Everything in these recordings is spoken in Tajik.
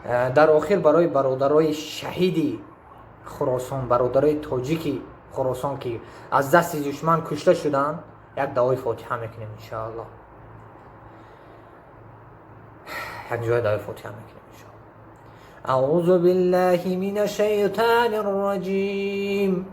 Дар охир барои бародарои шаҳиди Хуросон, бародарои тоҷики Хуросон, ки аз дасти душман кушта шуданд, як дуои фотиҳа мекунем, иншоаллоҳ. Як ҷоя дуои фотиҳа мекунем, иншоаллоҳ. Аъузу биллаҳи минаш шайтонир раҷим.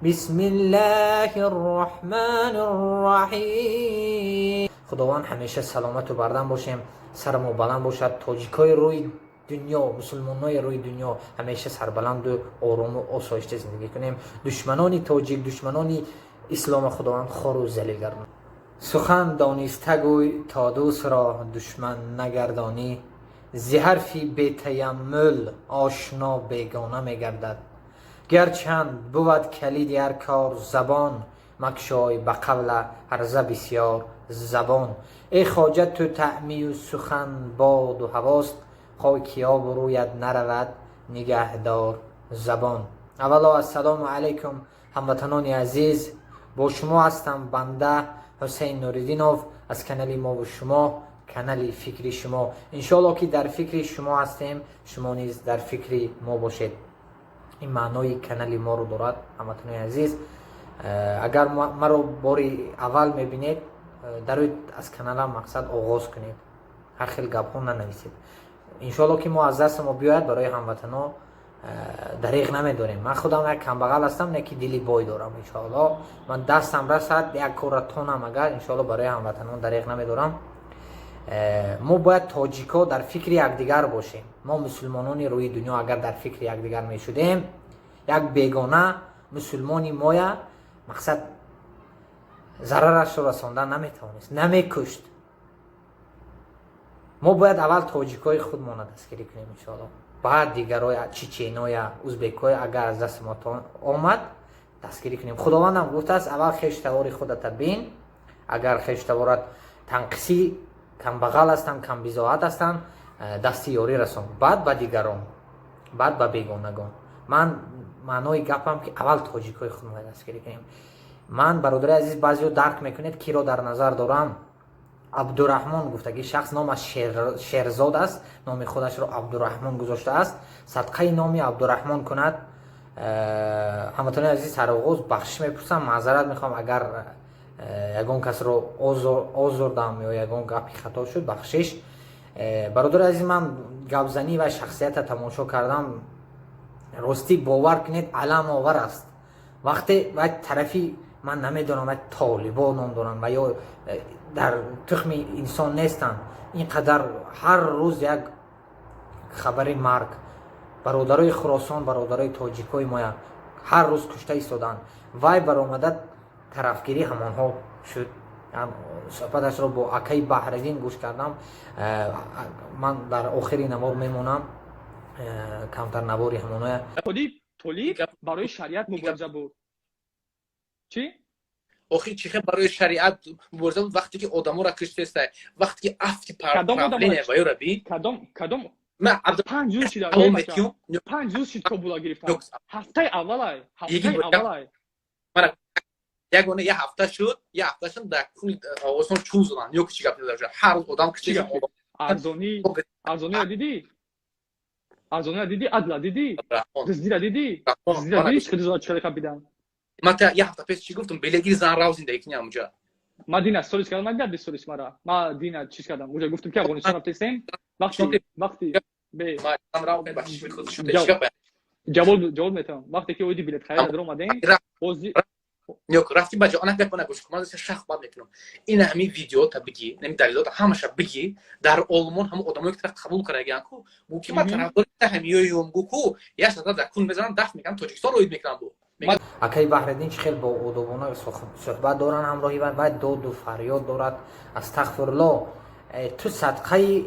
Бисмиллаҳир раҳмонир раҳим. Худованд ҳамеша саломату бардам бошем, сарамо баланд бошад. Тоҷикои рӯи дунё, мусулмонои рӯи дунё ҳамеша сарбаланду орому осоишта зиндагӣ кунем. Душманони тоҷик, душманони ислома Худованд хору залил гардонад. Сухан дониста гӯй, то дӯстро душман нагардонӣ. Зи ҳарфи бетаяммул ошно бегона мегардад. Гарчанд бувад калиди ҳар кор забон, макшой ба қавла ҳарза бисёр забон. Эй хоҷа, ту таъмию сухан боду ҳавост, хоки обу рӯят наравад, нигаҳдор забон. Аввало, ассалому алайкум, ҳамватанони азиз. Бо шумо ҳастам банда Ҳусейн Нуриддинов аз канали мову шумо, канали фикри шумо. Иншоалло, ки дар фикри шумо ҳастем, шумо низ дар фикри мо бошед. Ин маънои канали моро дорад, ҳамватанони азиз. Агар маро бори аввал мебинед, дароед, аз каналам мақсад оғоз кунед, ҳар хел гапҳо нанависед. Иншоалло, ки мо аз дасти мо биёяд, барои ҳамватано дареғ намедорем. Ман худам як камбағал ҳастам, не ки дили бой дорам. Иншоалло, ман дастам расад, як корра тонам агар, иншоалло, барои ҳамватанон дареғ намедорам. Мо бояд тоҷикҳо дар фикри якдигар бошем. Мо мусулмонони рӯи дунё агар дар фикри якдигар мешудем, як бегона мусулмони моя мақсад зарарашро расондан наметавонист, намекушт. Мо бояд аввал тоҷикҳои худмона дастгирӣ кунем, иншоалло, баъд дигароя, чеченоя, узбекҳоя, агар аз дасти мо омад, дастгирӣ кунем. Худовандам гуфтааст: аввал хештавори худата бин. Агар хештаворат танқисӣ, камбағал ҳастанд, камбизоат ҳастанд, дасти ёрӣ расон, баъд ба дигарон, баъд ба бегонагон. Ман маънои гапам, ки аввал тоҷикҳои худмона дастгирӣ кунем. Ман, бародари азиз, баъзеҳо дарк мекунед, киро дар назар дорам. Абдураҳмон гуфтаги шахс номаш Шерзод аст, номи худашро Абдураҳмон гузоштааст. Садқаи номи Абдураҳмон кунад. Ҳамватанони азиз, сароғоз бахшиш мепурсам, маъзарат мехоҳам, агар ягон касро озурдам ё ягон гапи хато шуд, бахшиш. Бародари азиз, ман гапзанӣ ва шахсията тамошо кардам. Ростӣ, бовар кунед, аламовар аст. Вақте вай тарафи, ман намедонам, вай толибо ном доранд ва ё дар тухми инсон нестанд. Ин қадар ҳар рӯз як хабари марг, бародарои Хуросон, бародарои тоҷикҳои моя ҳар рӯз кушта истоданд, вай баромада тарафгирӣ ҳамонҳо шуд. Суҳбаташро бо акаи Баҳриддин гӯш кардам. Ман дар охири навор мемонам камтар навори ҳамоноя. Толиб барои шариат мубориза буд, чӣ? Охир чӣ хел барои шариат мубориза буд, вақте ки одаморо киштестай, вақте ки афти правления ва ёра би? Кадом 5 рӯз шида, 5 рӯз шид, Кобула гирифтан, ҳафтаи аввалай, ҳафтаи аввалай. Ягона як ҳафта шуд, як ҳафта шуд, дар кули Афғонистон чун заданд ё ки чӣ гап? Ҳар рӯз одам кишта. Арзонӣ, арзониро дидӣ? Арзониро дидӣ? Адла дидӣ? Дуздира дидӣ? Дуздира дидӣ? Чӣ чӣ хапидан? Ман та як ҳафта пеш чӣ гуфтам? Белегири зан рав, зиндагӣ кунӣ ҳамуҷа. Ма дина сторис кардам, ма дина сторис мара, ма дина чиз кардам, уже гуфтам, ки Афғонистон рафтесем, вақти бе ҷавоб метавам, вақте ки оиди билет харида дар омадем бози. Нёк, рафти ба ҷо, ана гапа нагӯш кун. Ман шах бад мекунам. Ина ҳамин видеота бигӣ, ҳамин далилота ҳамаша бигӣ. Дар Олмон ҳамон одамое ки тараф қабул кардагиан ку, гӯ ки ман тарафдори ҳамиёём, гӯ ку як сата дар кун мезанам, дафт мекунам, Тоҷикистон роид мекунам бу. Акаи Баҳриддин чӣ хел бо одобона суҳбат доранд ҳамроҳи вай, доду фарёд дорад. Астағфирулло, ту садқаи,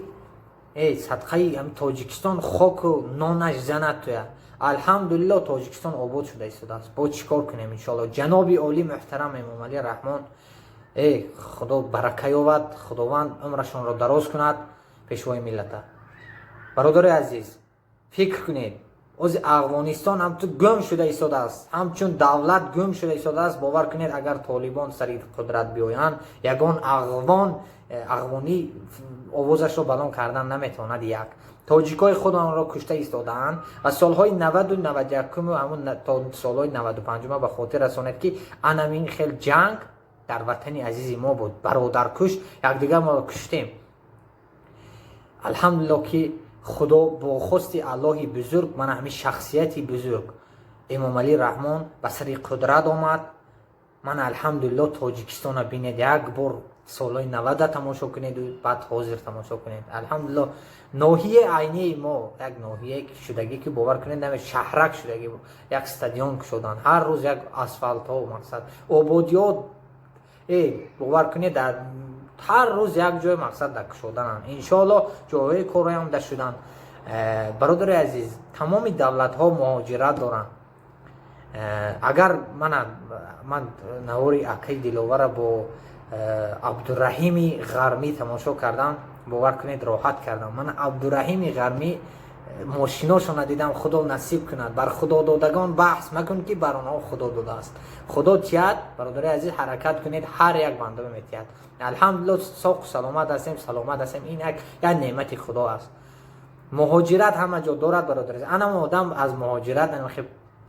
садқаи Тоҷикистон хоку нонаш занад туя. Алҳамдулилло, Тоҷикистон обод шуда истодааст. Бо чӣ кор кунем, иншоалло? Ҷаноби олӣ муҳтарам Эмомалӣ Раҳмон, Худо барака ёвад, Худованд умрашонро дароз кунад, пешвои миллата. Бародари азиз, фикр кунед, ози Афғонистон ҳамту гум шуда истодааст, ҳамчун давлат гум шуда истодааст. Бовар кунед, агар толибон сари қудрат биёянд, ягон ағвон, ағвонӣ. Овозашро баланд кардан наметавонад. Як тоҷикои худонро кушта истодаанд ва солҳои 90-у 91-уму ҳамун то солҳои 95-ума ба хотир расонед, ки анамин хел ҷанг дар ватани азизи мо буд, бародаркуш, якдигар моро куштем. Алҳамдулилло, ки Худо бо хости Аллоҳи бузург мана ҳамин шахсияти бузург Эмомалӣ Раҳмон ба сари қудрат омад. Ман, алҳамдулилло, Тоҷикистона бинед, як бор солҳои 90-а тамошо кунеду баъд ҳозир тамошо кунед. Алҳамдулилло, ноҳияи Айнии мо як ноҳия шудагӣ, ки бовар кунед, наме шаҳрак шудагӣ, як стадион кушоданд, ҳар рӯз як асфалтҳо, мақсад, ободиёт. Бовар кунед, дар ҳар рӯз як ҷой, мақсад, дар кушодананд. Иншоалло, ҷойҳои корҳоям да шуданд. Бародари азиз, тамоми давлатҳо муҳоҷират доранд. Агар мана ман навори акаи Диловара бо Абдураҳими Ғармӣ тамошо кардам, бовар кунед, роҳат кардам. Ман Абдураҳими Ғармӣ мошиношона дидам. Худо насиб кунад. Бар худододагон баҳс макун, ки бар онҳо Худо додааст. Худо тиҳад, бародари азиз, ҳаракат кунед, ҳар як банда метиҳад. Алҳамдулилло, соқу саломат ҳастем, саломат ҳастем. Ин як неъмати Худо аст. Муҳоҷират ҳама ҷо дорад, бародари азиз. Анам одам аз муҳоҷират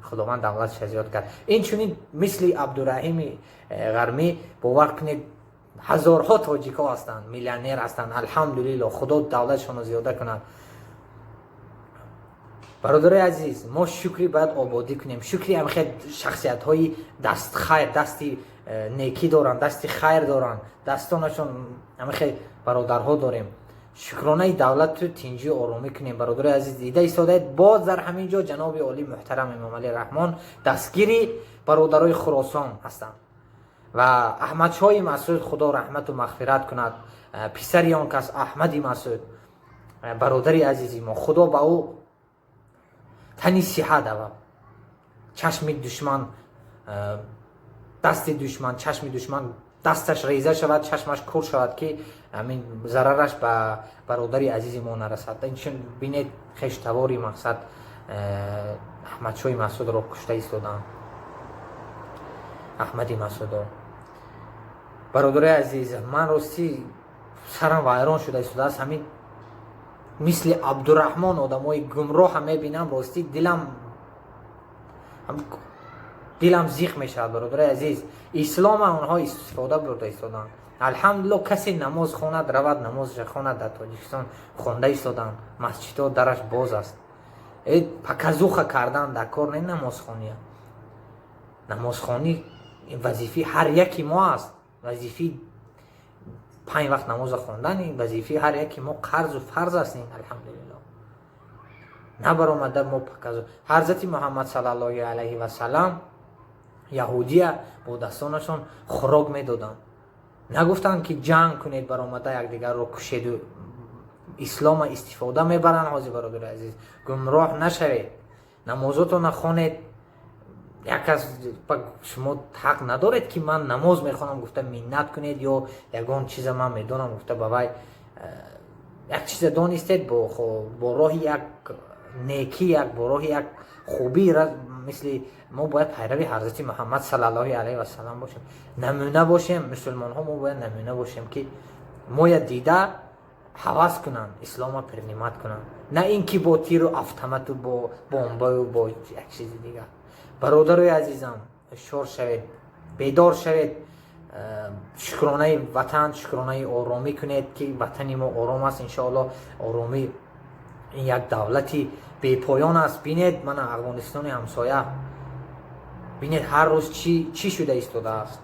Худованд давлатша зиёд кард. Инчунин мисли Абдураҳими Ғармӣ, бовар кунед, ҳазорҳо тоҷикҳо ҳастанд, миллионер ҳастанд. Алҳамдулилло, Худо давлатшонро зиёда кунад. Бародарои азиз, мо шукри бояд ободӣ кунем, шукри ҳамхел шахсиятҳои дастхайр, дасти некӣ доранд, дасти хайр доранд, дастонашон ҳамхел бародарҳо дорем. Шукронаи давлату тинҷию оромӣ кунем. Бародарои азиз, дида истодаед, боз дар ҳамин ҷо ҷаноби олӣ муҳтарам Эмомалӣ Раҳмон дастгири бародарои Хуросон ҳастанд ва Аҳмадшоҳи Масуд, Худо раҳмату мағфират кунад, писари он кас Аҳмади Масуд, бародари азизи мо, Худо ба ӯ тани сиҳат ава, чашми душман, дасти душман, чашми душман, дасташ реза шавад, чашмаш кур шавад, ки ҳамин зарараш ба бародари азизи мо нарасад. Инчун бинед, хештавори, мақсад, Аҳмадшоҳи Масудро кушта истодаанд, Аҳмади Масудро. Бародари азиз, ман ростӣ сарам вайрон шуда истодааст. Ҳамин мисли Абдураҳмон одамои гумроҳа мебинам, ростӣ дилам зиқ мешавад. Бародари азиз, ислома онҳо истифода бурда истоданд. Алҳамдулилло, касе намоз хонад, равад намозша хонад. Дар Тоҷикистон хонда истоданд, масҷидҳо дараш боз аст. Показуха кардан дар кор не. Намозхония, намозхонӣ вазифаи ҳар яки мо аст. Вазифаи панҷ вақт намоза хондан вазифаи ҳар яки мо, қарзу фарз аст ин. Алҳамдулилло, набаромада мо показу. Ҳазрати Муҳаммад саллаллоҳи алайҳи васалам яҳудия бо дастонашон хӯрок медоданд. Нагуфтанд, ки ҷанг кунед, баромада якдигарро кушеду. Ислома истифода мебаранд ҳозир. Бародари азиз, гумроҳ нашавед, намозотона хонед. Як кас шумо ҳақ надоред, ки ман намоз мехонам гуфта миннат кунед ё ягон чиза ман медонам гуфта ба вай як чиза донистед, бо роҳи як некӣ, як бо роҳи як хубӣ. Мисли мо бояд пайрави ҳазрати Муҳаммад саллаллоҳи алайҳи васалам бошем, намуна бошем. Мусулмонҳо мо бояд намуна бошем, ки моя дида ҳавас кунанд, ислома принимать кунанд, на ин ки бо тиру автомату, бо бомбаю, бо як чизи дигар. Бародарои азизам, ҳушёр шавед, бедор шавед, шукронаи ватан, шукронаи оромӣ кунед, ки ватани мо ором аст. Иншоалло, оромӣ ин як давлати бепоён аст. Бинед, мана Афғонистони ҳамсоя, бинед, ҳар рӯз чӣ шуда истодааст.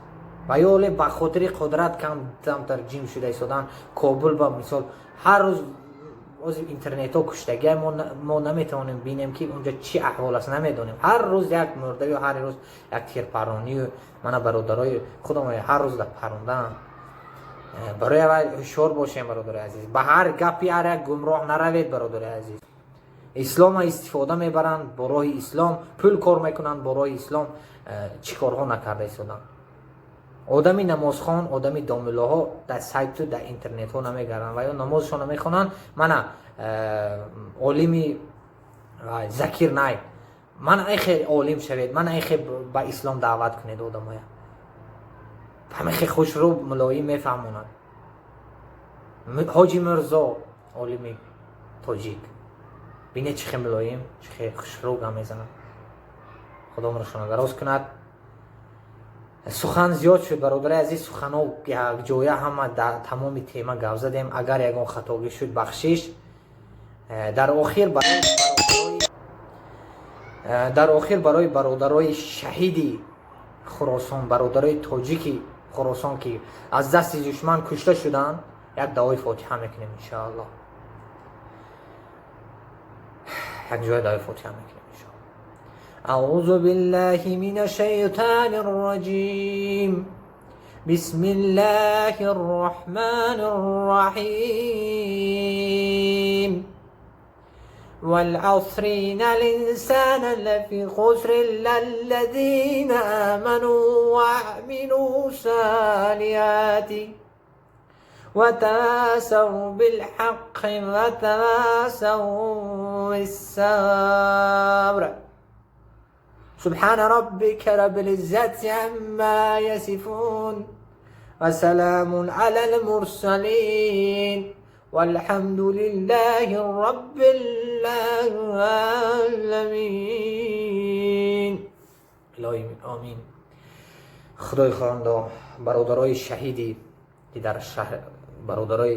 Ва ё ба хотири қудрат камтар ҷим шуда истодаанд. Кобул ба мисол, ҳар рӯз ҳозир интернетҳо куштагия, мо наметавонем бинем, ки унҷа чӣ аҳвол аст, намедонем. Ҳар рӯз як мурдаю ҳар рӯз як тирпаронию. Мана бародарои худам ҳар рӯз дар парондаанд. Барои аввал ҳушёр бошем, бародари азиз, ба ҳар гапи ҳар як гумроҳ наравед. Бародари азиз, ислома истифода мебаранд, бо роҳи ислом пул кор мекунанд, бо роҳи ислом чӣ корҳо накарда истоданд. Одами намозхон, одами домуллоҳо дар сайту дар интернетҳо намегарданд ва ё намозшонро мехонанд. Мана олими Закир Найк, мана айхе олим шавед, мана айхе ба ислом даъват кунед одамоя, ҳамахе хушрӯ, мулоим мефаҳмонад. Ҳоҷи Мирзо, олими тоҷик, бине, чӣ хе мулоим, чӣ хе хушрӯ гап мезанад. Худо умрашонро дароз кунад. Сухан зиёд шуд, бародари азиз, суханҳо якҷоя, ҳама дар тамоми тема гап задем. Агар ягон хатогӣ шуд, бахшиш. Дар охир барои бародарои шаҳиди Хуросон, бародарои тоҷики Хуросон, ки аз дасти душман кушта шуданд, як дуои фотиҳа мекунем, иншоаллоҳ. Якҷоя дуои фотиҳа мекунем, иншоаллоҳ. أعوذ بالله من الشيطان الرجيم، بسم الله الرحمن الرحيم. والعصر إن الإنسان لفي خسر إلا الذين آمنوا وعملوا الصالحات وتواصوا بالحق وتواصوا بالصبر. سبحان ربك رب العزة عما يصفون وسلام على المرسلين والحمد لله رب العالمين. الهی آمین. خدای خواهنده، бародарои шаҳидӣ ки дар шаҳр, бародарои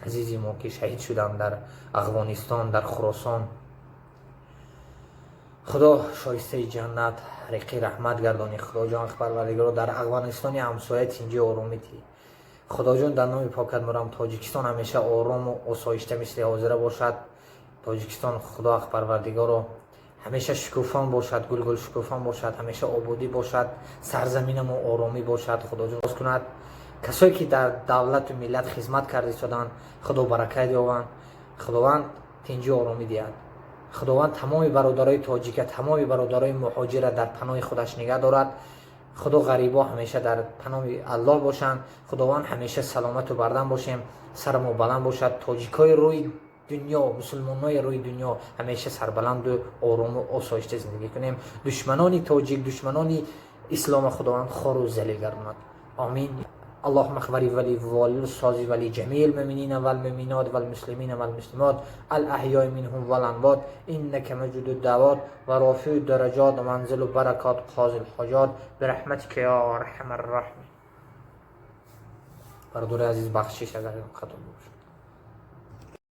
азизи мо, ки шаҳид шуданд дар Афғонистон, дар Хуросон, Худо шоистаи ҷаннат, ҳариқи раҳмат гардонӣ. Худоҷон Парвардигоро, дар Афғонистони ҳамсоя тинҷи оромӣ тӣ. Худоҷон, дар номи покат мурам, Тоҷикистон ҳамеша орому осоишта мисли ҳозира бошад. Тоҷикистон, Худо Парвардигоро, ҳамеша шукуфон бошад, гулгул шукуфон бошад, ҳамеша ободӣ бошад, сарзаминамо оромӣ бошад. Худоҷон роз кунад. Касое ки дар давлату миллат хизмат карда истоданд, Худо баракат ёбанд, Худованд тинҷу оромӣ диҳад. Худованд тамоми бародарои тоҷика, тамоми бародарои муҳоҷира дар паноҳи худаш нигаҳ дорад. Худо ғарибо ҳамеша дар паноҳи Аллоҳ бошанд. Худованд ҳамеша саломату бардам бошем, сарамо баланд бошад. Тоҷикои рӯи дунё, мусулмонои рӯи дунё ҳамеша сарбаланду орому осоишта зиндагӣ кунем. Душманони тоҷик, душманони ислома Худованд хору залил гардонад. Омин. اللهم اغفر ولوالدي ولجميع المؤمنين والمؤمنات والمسلمين والمسلمات الأحياء منهم والأموات، إنك مجيب الدعوات ورافع الدرجات ومنزل البركات قاضي الحاجات برحمتك يا أرحم الراحمين. برادر عزیز، بخشش اگر خطا باشه.